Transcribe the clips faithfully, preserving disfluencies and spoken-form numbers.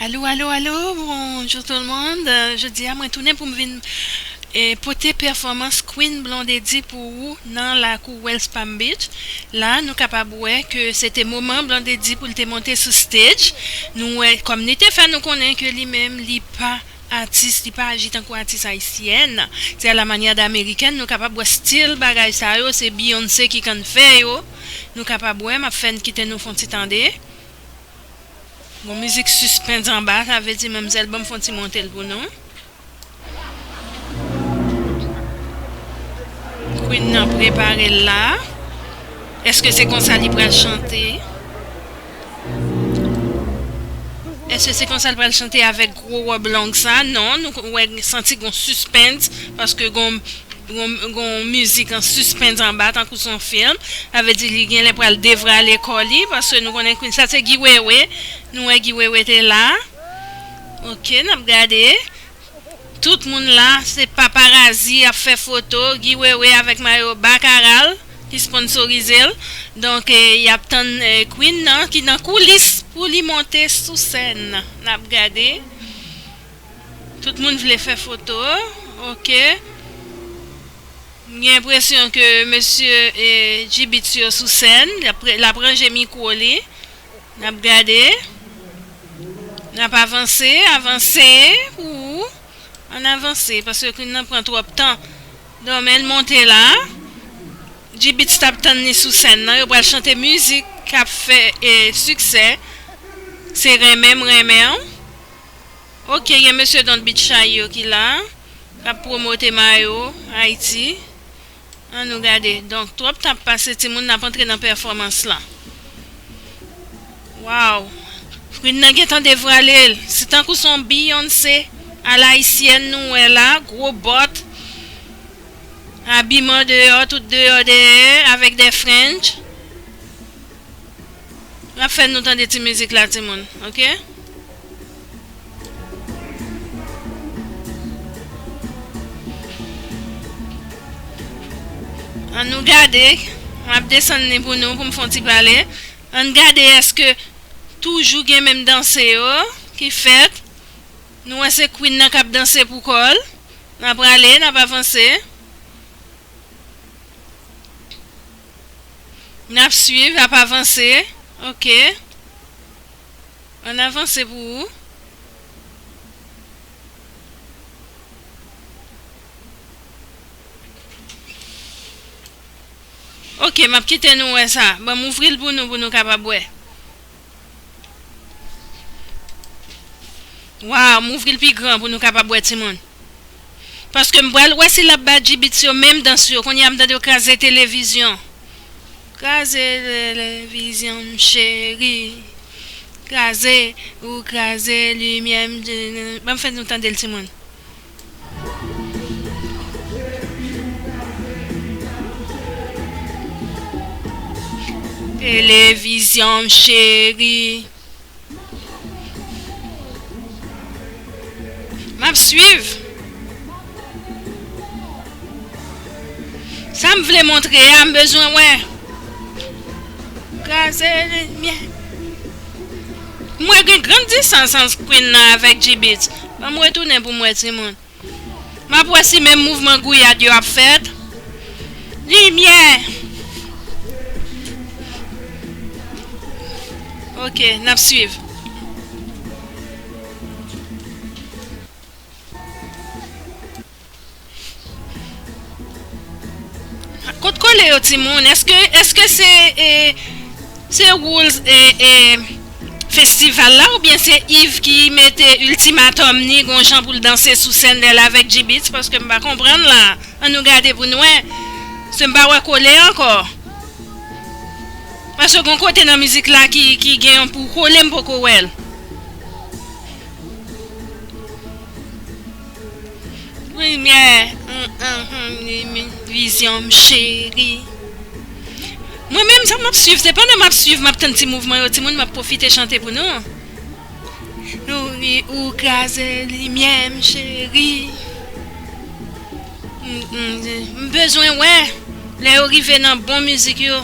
Alo, alo, alo, bonjou tout le monde. Euh, jodi a, mwen tounen pou m vin, eh, pote pèfòmans Queen Blondedy pou ou nan lakou Wells Palm Beach. La, nou kapab wè ke se te moman Blondedy pou l te monte sou stage. Nou wè, kòm li te fè nou konnen ke li menm, li pa atis, li pa aji tankou atis ayisyèn. Se à la manière d'américaine, nou kapab wè stil bagay sa yo, se Beyoncé ki konn fè yo. Nou kapab wè, m ap fè n kite nou fè yon ti tande. Gon mizik sispens anba, sa vle di manmzèl ban m fè yon ti monte l pou nou. Queen nan prepare l la. Èske se konsa li pral chante? Èske se konsa li pral chante avèk gwo wòb long sa? Non, nou wè, santi gon sispens, paske gon, gon, gon mizik an sispens anba, tankou se yon fim. Sa vle di li genlè pral devrale kò li, paske nou konnen Queen sa se Guy Wewe. Nou wè Guy Wewe te la. Ok, n ap gade. Tout moun la, se paparazi ap fè foto, Guy Wewe avèk mayo Baccarat ki sponsorize l. Donk, eh, y ap tann, eh, Queen nan ki nan koulis pou li monte sou sèn. N ap gade. Tout moun vle fè foto. Ok. M gen enpresyon ke mesye, eh, G-Beatz yo sou sèn. L ap, l ap ranje mikwo li. N ap gade. N ap avanse, avanse pou ou. Ann avanse, paske Queen nan pran twòp tan. Donk, men l monte la. G-Beatz t ap tann li sou sèn nan. Yo pral chante mizik k ap fè, eh, siksè. Se Renmen m renmen w. Ok, gen mesye Don't Beat Shy yo ki la. K ap pwomote mayo Ayiti. Ann nou gade. Donk, twòp tan ap pase, timoun, n ap antre nan pèfòmans lan. Waw! Queen nan gentan devrale l. Se tankou se yon Beyoncé alayisyèn nou wè la. Gwo bòt. Abiman deyò, tout deyò dèyè, avèk de french. M ap fè nou tande ti mizik la, timoun, ok? Ann nou gade, m ap desann li pou nou, pou m fè yon ti pale. Ann gade èske toujou gen menm danse yo ki fèt. Nou wè se Queen nan k ap danse pou kò l. N ap prale, n ap avanse. N ap swiv, ap avanse. Ok. Ann avanse pou ou. Ok, m ap kite nou wè sa. Ban m ouvri l pou nou, pou nou kapab wè. Waw, m ouvri l pi gran pou nou kapab wè, timoun. Paske m pral wè si l ap ba G-Beatz yo menm dans yo. Kounye a m tande yo kraze televizyon. Kraze televizyon m cheri. Kraze, ou kraze limyè m. Ban m fè nou tande l, timoun. Televizyon m cheri. M ap swiv. Sa m vle montre a, m bezwen wè. Kraze limyè. M wè gen grann distans ant Queen nan avèk G-Beatz. Ban m retounen pou m wè timoun. M ap wè si menm mouvman gouyad yo ap fèt. Limyè! Ok, n ap swiv. Kot kole yo, timoun? Èske, èske se, e, se rules, e, e, festival la, oubyen se Yves ki mete ultimatum ni gon jan pou l danse sou sèn lè l avèk G-Beatz, paske m pa konprann la. Ann nou gade pou n wè. Se m pa wè kole ankò. Paske gon kote nan mizik la ki, ki gen yon pou kole, m poko wè l. Limyè, mm, mm, mm, vizyon m cheri. Mwen menm, sa m ap swiv, se pandan m ap swiv, m ap tann ti mouvman yo, timoun, m ap pwofite chante pou nou. Ou, ou kraze limyè m cheri. Mm, mm, m bezwen wè lè yo rive nan bon mizik yo.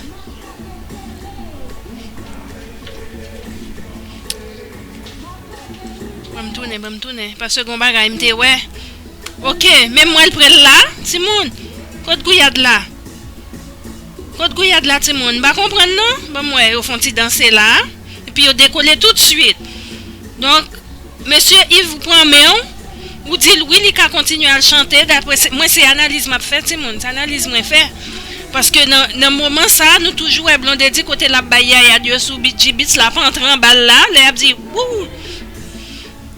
M tounen, ban m tounen. Paske gon bagay m te wè. Ok, men m wè l pre l la, timoun. Kot gouyad la? Kot gouyad la, timoun? M pa konprann non. Ban m wè, yo fè yon ti danse la. Epi yo dekole toutswit. Donk, mesye Yves pran men w, ou di l wi, li ka kontinye al chante. Daprè se, mwen, se analiz m ap fè, timoun. Se analiz mwen fè. Paske nan, nan moman sa, nou toujou wè Blondedy kote l ap bay yayad yo sou G-Beatz la, ap antre anba l la, lè y ap di, wouw!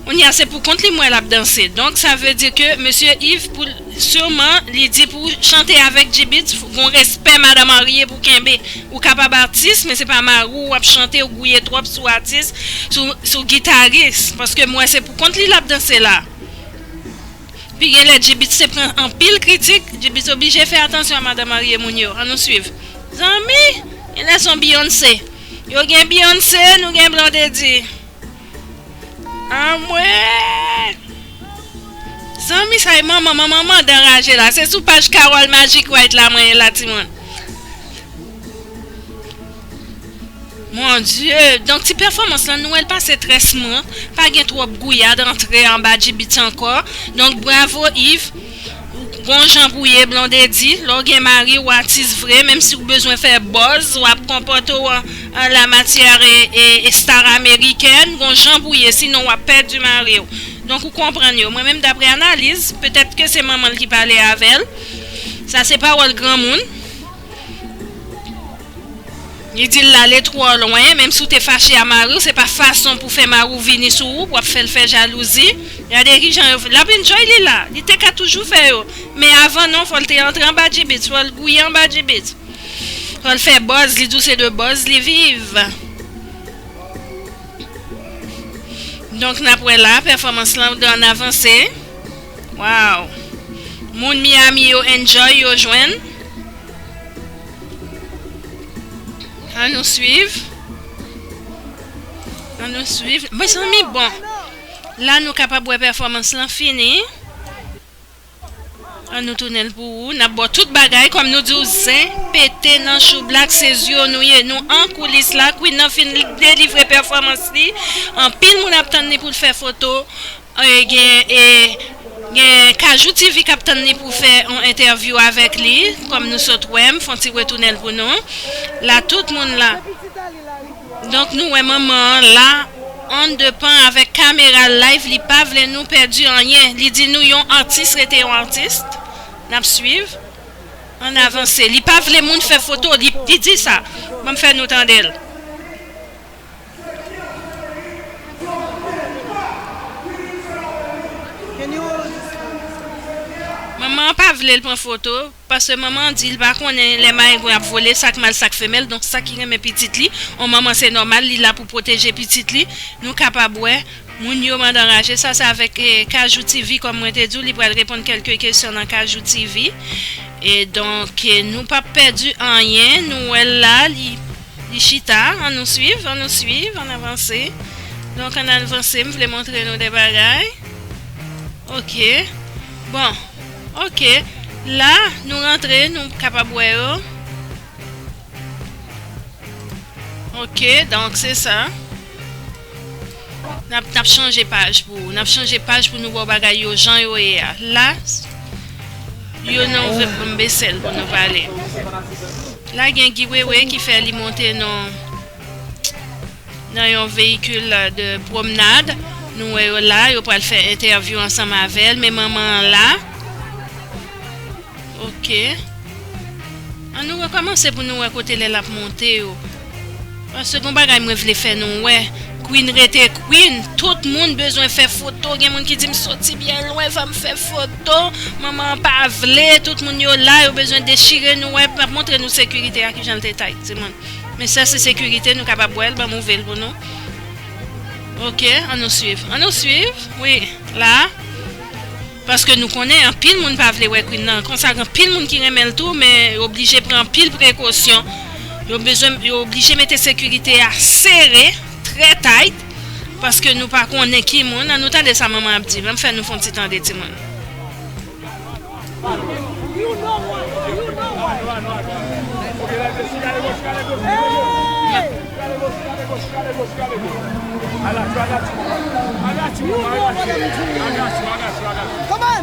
Kounye a, se pou kont li m wè l ap danse. Donk, sa vle di ke mesye Yves, pou, siman, li di pou chante avèk G-Beatz, gon respè madan marye pou kenbe. Ou kapab atis, men se pa mari w w ap chante, ou gouye twòp sou atis, sou, sou gitaris. Paske m wè se pou kont li l ap danse la. Pi gen lè G-Beatz te pran anpil kritik, G-Beatz oblije fè atansyon a madan marye moun yo. Ann nou swiv. Zanmi, gen lè se yon Beyoncé. Yo gen Beyoncé, nou gen Blondedy. Anmwey! Zanmi, sa e manman, manman, manman anraje la. Se sou paj Carole Magic White la mwen ye la, timoun. Mon Dieu! Donk, ti pèfòmans lan, nou wè l pase trè smooth. Pa gen twòp gouyad antre anba G-Beatz ankò. Donk, bravo, Yves. Gon jan pou ye, Blondedy. Lè w gen mari, w atis vre, menm si w bezwen fè buzz, w ap konpòte w an, an la matyè e, e, e star amerikèn, gon jan pou ye, sinon w ap pèdi mari w. Donk, ou konprann yo. Mwen menm, daprè analiz, petèt ke se manman l ki pale avè l. Sa se pawòl granmoun. Li di l l ale twò lwen, menm si w te fache a mari w, se pa fason pou fè mari w vini sou ou, pou w ap fè l fè jalouzi. Gade kijan yo, l ap enjoy li la. Li te ka toujou fè yo. Men avan non, fò l te antre anba G-Beatz, fò l gouye anba G-Beatz. Fò l fè buzz, li di w se de buzz li viv. Donk, n ap wè la, pèfòmans lan ann avanse. Waw! Moun Miami yo enjoy, yo jwenn. Ann nou swiv. Ann nou swiv. Mezanmi, bon. La, nou kapab wè pèfòmans lan fini. Ann nou tounen l pou ou. N ap ba w tout bagay, kòm nou di w, zen pete nan chou blak, se zye nou ye. Nou an koulis la, Queen nan fin delivre pèfòmans li. Anpil moun ap tann li pou l fè foto. E, gen, e, gen Kajou T V k ap tann li pou fè yon entèvyou avèk li. Kòm nou sot wè, m fè yon ti retounen l pou nou. La, tout moun la. Donk, nou wè manman an la, anndepan avèk kamera live, li pa vle nou pèdi anyen. Li di nou yon atis rete yon atis. N ap swiv. Ann avanse. Li pa vle moun fè foto. Li, li di sa. Ban m fè nou tande l. Manman an pa vle l pran foto. Paske manman an di l pa konnen lè marengwen ap vole, sa k mal, sa k femèl. Donk, sa ki renmen pitit li, yon manman se nòmal, li la pou pwoteje pitit li. Nou kapab wè, moun yo mande anraje. Sa se avèk, eh, Kajou T V, kòm mwen te di w, li pral reponn kèlke kesyon nan Kajou T V. E donk, eh, nou p ap pèdi anyen. Nou wè l la, li, li chita. Ann nou swiv, ann nou swiv, ann avanse. Donk, ann avanse, m vle montre nou de bagay. Ok. Bon. Ok. La, nou rantre, nou kapab wè yo. Ok, donk se sa. N ap, n ap chanje paj pou, n ap chanje paj pou nou wè bagay yo jan yo ye a. La, yo nan, m bese l pou nou pale. La, gen Guy Wewe ki fè li monte nan nan yon veyikil de pwomnad. Nou wè yo la, yo pral fè entèvyou ansanm avè l, men manman an la. Ok. Ann nou rekòmanse pou nou wè kote lè l ap monte yo. Paske gon bagay mwen vle fè nou wè. Queen rete Queen. Tout moun bezwen fè foto. Gen moun ki di m soti byen lwen, fò m fè foto. Manman an pa vle. Tout moun yo la, yo bezwen dechire nou wè. M ap montre nou sekirite a kijan l te tayt, timoun. Men sa se sekirite, nou kapab wè l, ban m ouvri l pou nou. Ok, ann nou swiv. Ann nou swiv, wi, la. Paske nou konnen anpil moun pa vle wè Queen nan. Konsa gen anpil moun ki renmen l tou, men yo oblije pran anpil prekosyon. Yo bezwen, yo oblije mete sekirite a sere, trè tayt, paske nou pa konnen ki moun. Ann nou tande sa manman ap di. Ban m fè nou fè yon ti tande, timoun.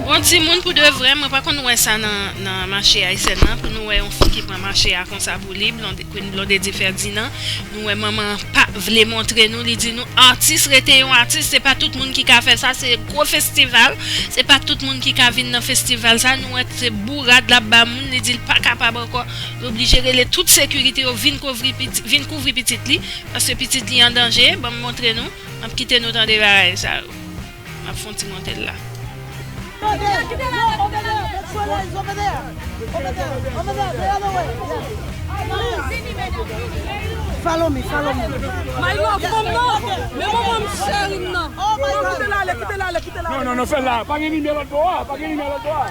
Bon, timoun, pou de vrè, mwen pa konn wè sa nan, nan mache ayisyèn nan, pou nou wè yon fi ki pran mache a konsa pou li, Blonde, Queen Blondedy Ferdinand. Nou wè manman an pa vle montre nou, li di nou, atis rete yon atis, se pa tout moun ki ka fè sa, se gwo festival, se pa tout moun ki ka vin nan festival sa, nou wè se bourad l ap ba moun, li di l pa kapab ankò, l oblije rele tout sekirite yo vin kouvri piti-, vin kouvri pitit li, paske pitit li an danje, ban m montre nou, m ap kite nou tande bagay sa yo. M ap fè yon ti monte l la. Over there, over there, the other way. Follow me, follow me. My love, fanm nan. Men manman m cheri m nan. Oh my God. Kite l ale, kite l ale, kite l ale. Non, non, non, fè l la. Pa gen limyè lòt bò a, pa gen limyè lòt bò a.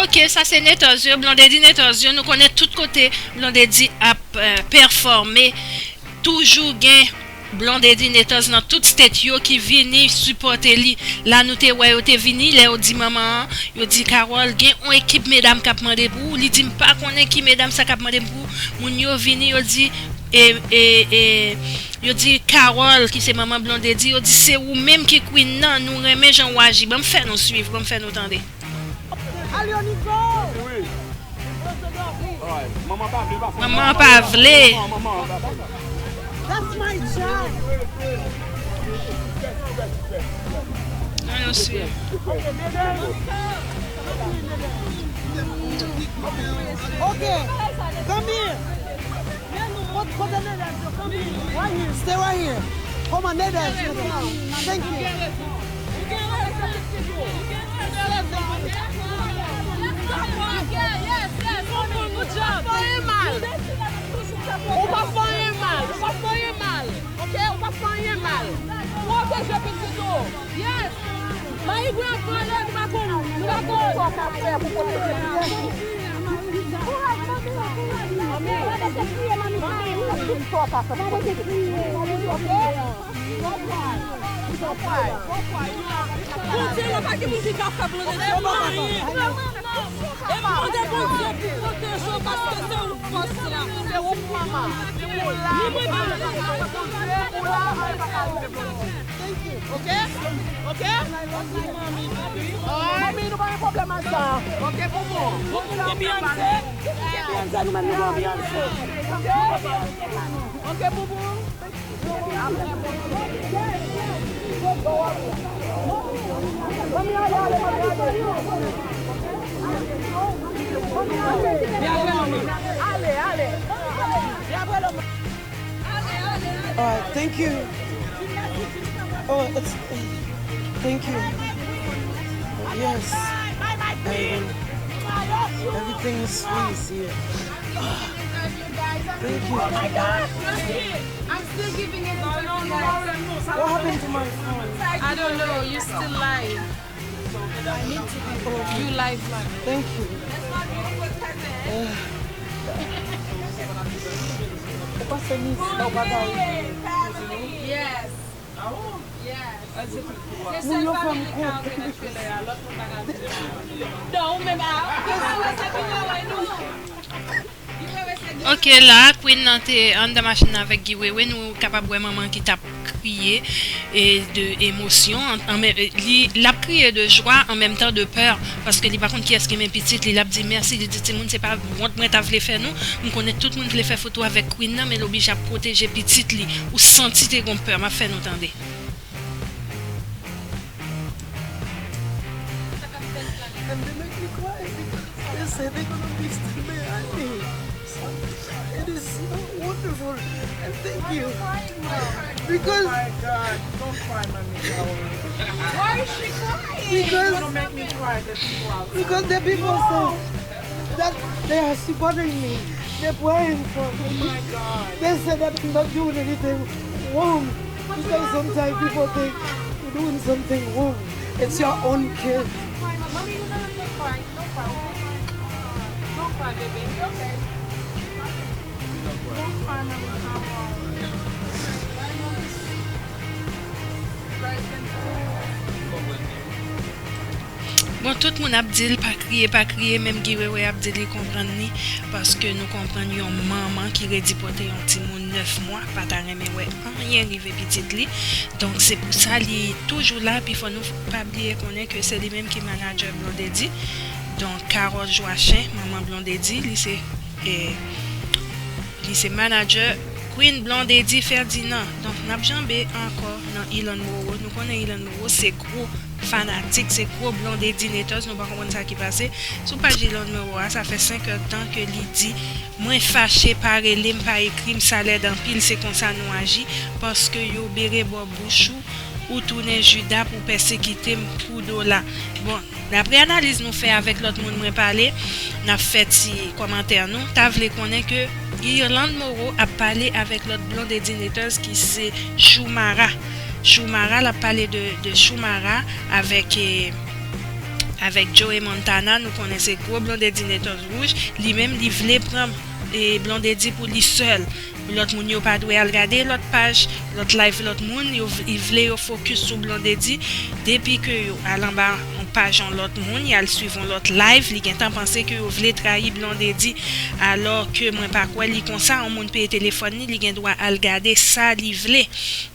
Ok, sa se Netozyo, Blondedy Netozyo. Nou konnen tout kote Blondedy ap, euh, pèfòme. Toujou gen Blondedy Netozz nan tout state yo ki vini sipòte li. La nou te wè yo te vini, lè yo di manman an, yo di, Carole, gen yon ekip medam k ap mande pou ou. Li di, m pa konnen ki medam sa k ap mande m pou ou. Moun yo vini, yo di, e, e, e, yo di, Carole, ki se manman Blondedy, yo di, se ou menm ki queen nan, nou renmen jan w aji. Ban m fè nou swiv, ban m fè nou tande. Allez, on y va! Manman pa vle, pa fè. Manman pa vle. That's my child. Ann swiv. Ok, come here. Kote, kote Nedès yo? Come here. Right here. Stay right here. Come on, Nedès. Thank you. Good job. Ou pa fè anyen mal. Ou pa fè anyen mal. Ou pa fè anyen mal. Ok? Ou pa fè anyen mal. Pwoteje pitit ou. Yes. Mayi gwe ap vole, nou pa konn, nou pa konn. Sa w ka fè pou pwoteje pitit ou. Kouraj, manmi, kouraj, manmi. Manmi, tout sa w ka fè pou pwoteje pitit ou. Ok? Don't cry. Don't cry. Don't cry. Bondye la, pa gen moun ki ka fè Blondedy anyen. E m mande Bondye pou pwoteje w paske se ou k fòs la. Se ou k manman. Ni mwen menm. Ok? Ok? Manmi, nou pa gen pwoblèm ak sa. Ok, Boubou. Boubou, nou gen Beyoncé. Nou gen Beyoncé, nou menm, nou gen Beyoncé. Ok? Ok, Boubou. All right, thank you. Oh, it's, thank you. Yes. And everything is sweet here. Thank you. Oh my God! I'm still giving it to you guys. What happened to my phone? I don't know. You still live. I need to be okay. You live. Thank you. Ou pase miz, ou pa ka. Yes. Moun yo fè m kont. Non, ou menm a. Ok, la, Queen nan te anndan machin nan avèk Guy Wewe, nou kapab wè manman ki t ap kriye e de emosyon, an, an men, li, l ap kriye de jwa, an menm tan de pè, paske li pa konn kiyès ki men pitit li, l ap di mèsi, li di timoun, se pa wont mwen ta vle fè nou, m konnen tout moun vle fè foto avèk Queen nan, men l oblije ap pwoteje pitit li, ou santi te gon pè, m ap fè nou tande. And they make me cry because they say they're gonna be still behind me. So it is so wonderful. And thank you. Because, why is she crying? Because, because the people say that they are supporting me. They're praying for me. They say that I'm not doing anything wrong. Because sometimes people think you're doing something wrong. It's your own kid. Mommy, you don't have to cry. Don't cry, okay? Don't cry, baby. You okay? Don't cry, mommy. Don't cry. Tout moun ap di l pa kriye, pa kriye, menm Guy Wewe ap di li konprann li, paske nou konprann yon manman ki redi pote yon timoun nèf mwa pa ta renmen wè anyen rive pitit li. Donk se pou sa li toujou la, epi fò nou pa bliye konnen ke se li menm ki manadjè Blondedy. Donk Carole Joachim, manman Blondedy, li se, eh, li se manadjè Queen Blondedy Ferdinand. Donk n ap janbe ankò nan Ilan Moreau. Nou konnen Ilan Moreau se gwo fanatik, se gwo Blondedy haters, nou pa konprann sa ki pase. Sou paj Ilan Moreau a, sa fè senk è tan ke li di, mwen fache, pa rele m, pa ekri m, sa lèd anpil, se konsa nou aji, paske yo bere bò bouch ou, ou tounen Jida pou pèsekite m pou dola. Bon, daprè analiz nou fè avèk lòt moun mwen pale, n ap fè ti kòmantè nou, ta vle konnen ke Ilan Moreau ap pale avèk lòt Blondedy haters ki se Choumara. Choumara, l ap pale de, de Choumara avèk, eh, avèk Joey Montana. Nou konnen se gwo Blondedy haters wouj. Li menm, li vle pran, eh, Blondedy pou li sèl. Lòt moun yo pa dwe al gade lòt paj, lòt live lòt moun, yo v-, li vle yo fokis sou Blondedy. Depi ke yo al anba yon paj yon lòt moun, y al swiv yon lòt live, li gentan panse ke yo vle trayi Blondedy. Alò ke mwen pa kwè li konsa, yon moun peye telefòn li, li gen dwa al gade sa li vle.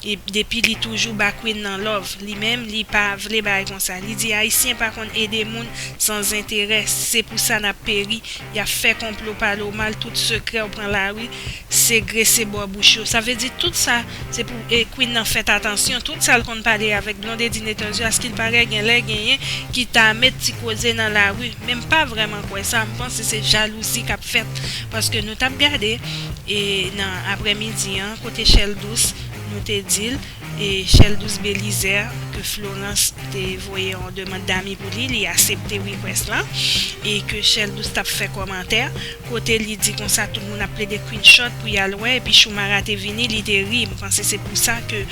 E depi li toujou ba Queen nan love, li menm, li pa vle bagay konsa. Li di Ayisyen pa konn ede moun san enterè, se pou sa n ap peri. Y ap fè konplo, pale w mal, tout sekrè w pran lari, segrese bò bouch yo. Sa vle di tout sa, se pou, e, Queen nan fèt atansyon. Tout sa l konn pale avèk Blondedy haters yo, aski l parèt gen lè genyen ki ta met ti koze nan lari. Men m pa vrèman kwè sa. M panse se jalouzi k ap fèt. Paske nou t ap gade, e, nan aprèmidi an, kote Chèl Dous, nou te di l, e Chèl Dous Belizaire, ke Florence te voye yon demann dami pou li, li aksepte request lan, e ke Chèl Dous t ap fè kòmantè, kote li di konsa tout moun ap plede screenshot pou y al wè, epi Choumara te vini, li te ri. M panse se pou sa ke,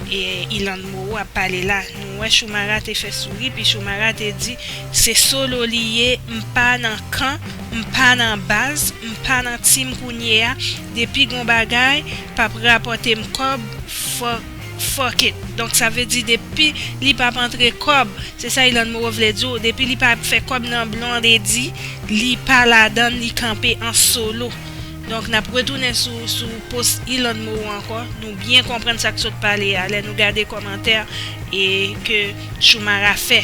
e, Ilan Moreau ap pale la. Nou wè Choumara te fè souri, epi Choumara te di, se solo li ye, m pa nan kan, m pa nan baz, m pa nan team kounye a, depi gon bagay p ap rapòte m kòb, fuck, fuck it. Donk sa vle di depi li p ap antre kòb, se sa Ilan Moreau vle di w, depi li p ap fè kòb nan Blondedy, li pa ladann, li kanpe an solo. Donk n ap retounen sou, sou post Ilan Moreau ankò, nou byen konprann sa k sot pale a, lè nou gade kòmantè, e, ke Choumara fè.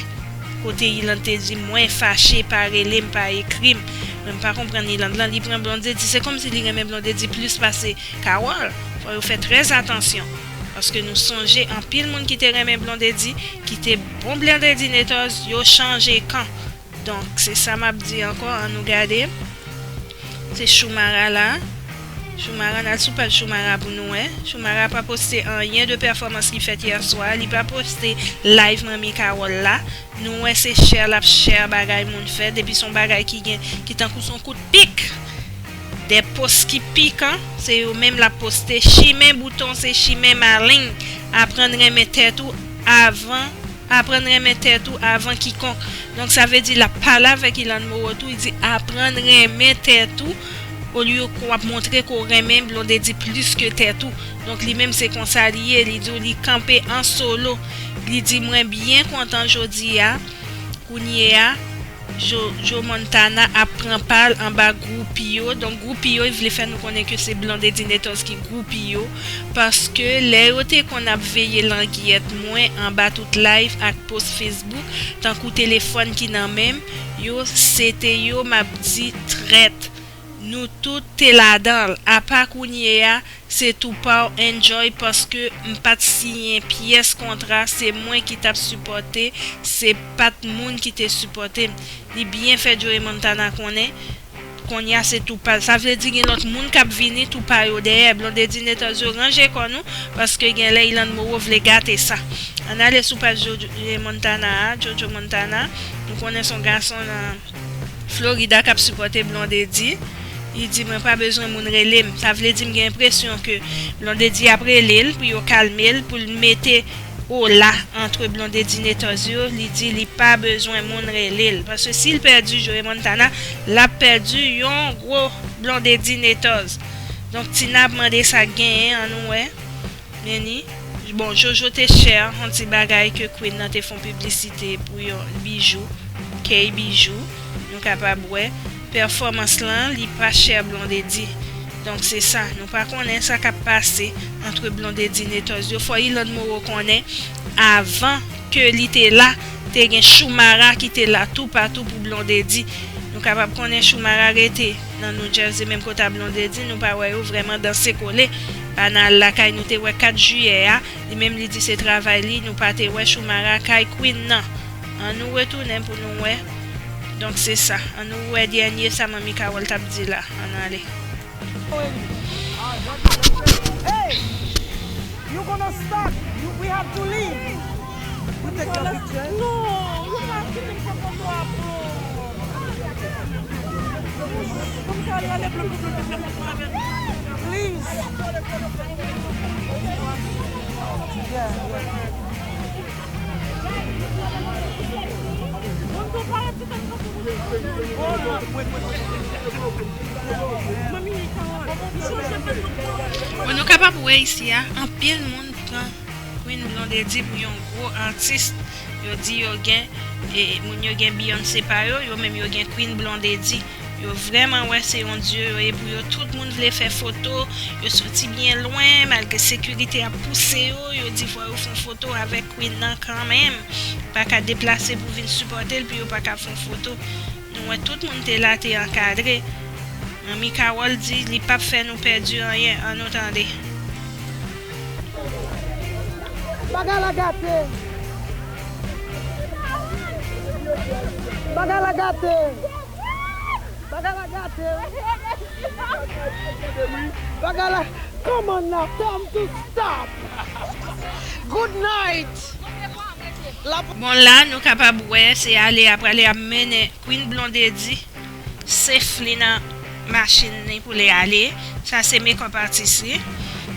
Kote Ilan te di, mwen fache, pa rele m, pa ekri m. Mwen m pa konprann Ilan lan, li pran Blondedy, se kòmsi li renmen Blondedy plis pase Carole. Fò yo fè trè atansyon. Paske nou sonje anpil moun ki te renmen Blondedy, ki te bon Blondedy haters, yo chanje kan. Donk, se sa m ap di ankò, ann nou gade. Se Choumara la. Choumara, n al sou paj Choumara pou nou wè. Choumara pa poste anyen de pèfòmans ki fèt yè swa. Li pa poste live Manmi Carole la. Nou wè se share l ap share bagay moun fè. Depi se yon bagay ki gen, ki tankou se yon kout pik. De post ki pikan, se yo menm l ap poste. Chimen bouton, se chimen maleng. Aprann renmen tèt ou avan, aprann renmen tèt ou avan kikonk. Donk, sa vle di l ap pale avèk Ilan Moreau tou, li di, aprann renmen tèt ou, olye ke w ap montre ke w renmen Blondedy plis ke tèt ou. Donk, li menm se konsa li ye, li di w li kanpe an solo. Li di, mwen byen kontan jodi a, kounye a, Jo-, Joe Montana ap pran pa l anba groupi yo. Donk, groupi yo, li vle fè nou konnen ke se Blondedy haters ki groupi yo. Paske lè yo te konn ap veye langyèt mwen anba tout live ak post Facebook, tankou telefòn ki nan men m, yo, se te yo, m ap di, trèt. Nou tout te ladan l. Apa kounye a, se tou pa w, enjoy, paske m pa t siyen pyès kontra, se mwen ki t ap sipòte, se pa t moun ki te sipòte m. Li byen fè Joey Montana konnen, kounye a se tou pa l. Sa vle di gen lòt moun k ap vini tou pa yo dèyè. Blondedy haters yo, ranje kò nou, paske gen lè Ilan Moreau vle gate sa. Ann ale sou paj Jo-, Joey Montana a, Jojo Montana. Nou konnen se yon gason nan Florida k ap sipòte Blondedy. Li di, mwen pa bezwen moun rele m. Sa vle di m gen enpresyon ke Blondedy ap rele l pou yo kalme l, pou l mete ola antre Blondedy haters yo. Li di li pa bezwen moun rele l. Paske si l pèdi Joey Montana, l ap pèdi yon gwo Blondedy haters. Donk, Tina ap mande sa k genyen, ann nou wè. Meni, bon, Jojo te share yon ti bagay ke Queen nan te fè yon piblisite pou yon bijou. Kay Bijou, nou kapab wè pèfòmans lan, li pa chè Blondedy. Donk se sa, nou pa konnen sa k ap pase ant Blondedy Netoz yo. Fò Yolande Moreau konnen, avan ke li te la, te gen Choumara ki te la toupatou pou Blondedy. Nou kapab konnen Choumara rete nan New Jersey, menm kote a Blondedy, nou pa wè yo vrèman danse kole. Panal lakay nou te wè kat jiyè a, li menm li di se travay li, nou pa te wè Choumara kay Queen nan. An nou retounen pou nou wè. Donk se sa. An nou wè dènye sa Manmi Carole t ap di la. Ann ale. Hey! You gonna stop. You, we have to leave. We take your picture. No, you have to take your photo, bro. Come, Charlie, allez, bleu, bleu, bleu, bleu, bleu, bleu. Please. Yeah, yeah. Bon, nou kapab wè isi a, anpil moun pran Queen Blondedy pou yon gwo atis. Yo di yo gen, e, moun yo gen Beyoncé pa yo, yo menm yo gen Queen Blondedy. Yo vrèman wè se yon dye yo ye pou yo. Tout moun vle fè foto, yo soti byen lwen, malgre sekirite ap pouse yo, yo di fò yo fè yon foto avèk Queen nan kanmenm. Pa ka deplase pou vin sipòte l, pou yo pa ka fè yon foto. Nou wè tout moun te la, te ankadre. Manmi Carole di li p ap fè nou pèdi anyen, an nou tande. Bagay la gate. Bagay la gate. Bagay la gate. Bagay la, come on now, time to stop. Good night. Bon, la, nou kapab wè, se ale a prale ap mennen Queen Blondedy safe li nan machin li pou li ale. Sa se makeup artist li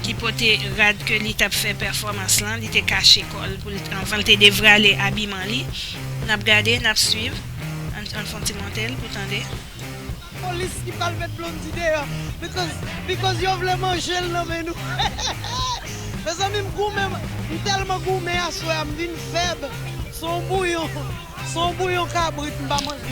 ki pote rad ke li t ap fè pèfòmans lan. Li te kache kò l pou l, anvan l te devrale abiman li. N ap gade, n ap swiv. Ann, ann fè yon ti monte l pou tande. Polis ki pral met Blondy deyò. Because, because yo vle manje l nan men nou. Mezanmi, m goumen, m tèlman goumen aswè a, m vin fèb. Se yon bouyon, se yon bouyon kabrit m pa manje.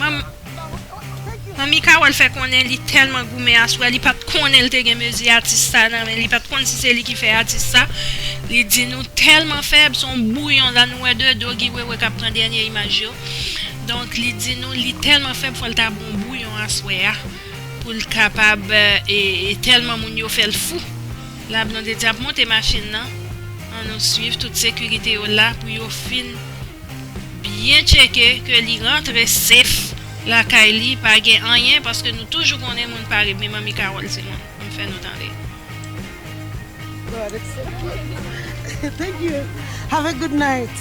Manmi Carole fè konnen li tèlman goumen aswè, li pa t konnen l te gen mezi atis sa nan men, li pa t konn si se li ki fè atis sa. Li di nou tèlman fèb, se yon bouyon la, nou wè de do Guy Wewe k ap pran dènye imaj yo. Donk, li di nou li tèlman fèb, fò l ta bwè yon bouyon aswè a pou l kapab, e, e tèlman moun yo fè l fou. La, Blondedy ap monte machin nan. Ann nou swiv tout sekirite yo la pou yo fin byen tcheke ke li rantre safe lakay li, pa gen anyen, paske nou toujou konnen moun pare, men Manmi Carole se moun. M fè nou tande. God, it's so cute. Thank you. Have a good night.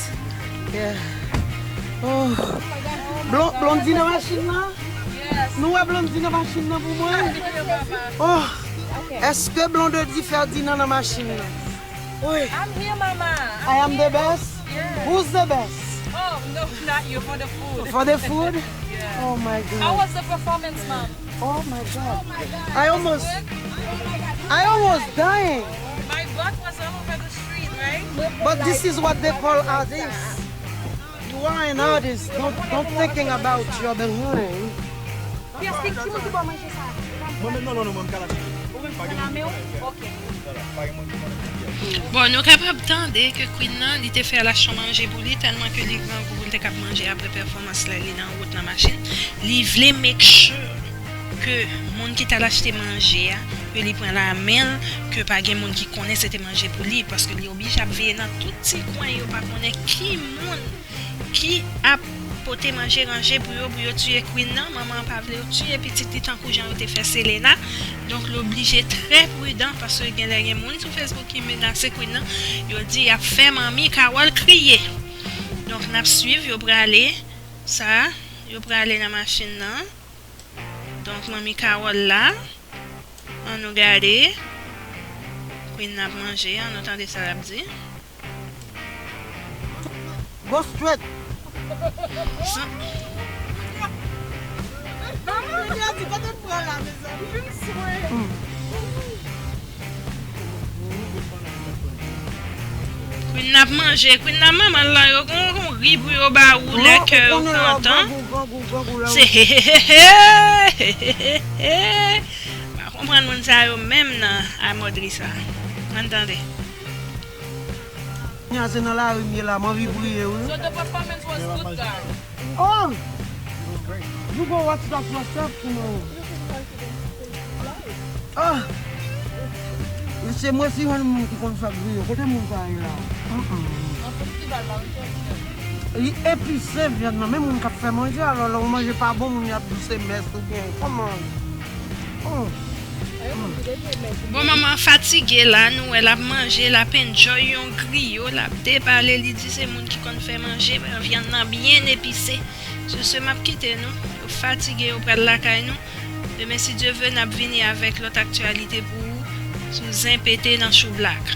Yeah. Oh. Blon-, Blondy nan machin nan? Nou wè Blondy nan machin nan pou mwen? Oh. Èske Blondedy Ferdinand nan machin nan? Wi. I'm here, mama. I am the best? Yes. Who's the best? Oh, no, not you, for the food. For the food? Yeah. Oh my God. How was the performance, mom? Oh my God. I almost, I almost dying. My butt was all over the street, right? But this is what they call artist. You are an artist. Don't, don't thinking about your behind. Yes, ti moun ki ba w manje sa. Mwen menm non, non, non, mwen ka lage. Ou menm nan men w? Ok. Bon, nou kapab tande ke Queen nan, li te fè al achte yon manje pou li, tèlman ke li grangou pou l te kab manje apre pèfòmans la, li nan wout nan machin. Li vle make sure ke moun ki t al achte manje a, ke li pran la men l, ke pa gen moun ki konnen se te manje pou li, paske li oblije ap veye nan tout ti kwen yo pa konnen ki moun ki ap pote manje ranje pou yo, pou yo tiye Queen nan. Manman an pa vle yo tiye pitit li tankou jan yo te fè Selena. Donk, li oblije trè pridan, paske genlè gen moun sou Facebook ki menase Queen nan. Yo di y ap fè Manmi Carole kriye. Donk, n ap swiv, yo prale, sa, yo prale nan machin nan. Donk, Manmi Carole la. Ann nou gade. Queen nan ap manje, ann nou tande sa l ap di. Go straight. Sa. Queen nan ap manje, Queen nan manman l lan, yo gon, gon Ri pou yo ba ou lè kè yo kontan. Se he he he he. Pa konprann moun sa yo menm nan a mòd ri sa. Ann tande. Nya se nan lari m ye la, m anvi priye wi. So the performance was good, guys. Oh! You go watch that yourself tomorrow. Ah! Se mwen si yon moun ki konn fè griyo. Kote moun sa ye la? Li epise vyann nan. Men moun k ap fè manje, alò lè w manje pa bon, moun yo ap di se mès oubyen kòman? Bon, manman fatige la, nou wè l ap manje, l ap enjoy yon griyo, l ap debale, li di se moun ki konn fè manje, vyann nan byen epise. Sou se, m ap kite nou, yo fatige, yo pral lakay nou. Demen, si Dye vle, n ap vini avèk lòt aktyalite pou ou sou Zen Pete nan Chou Blak.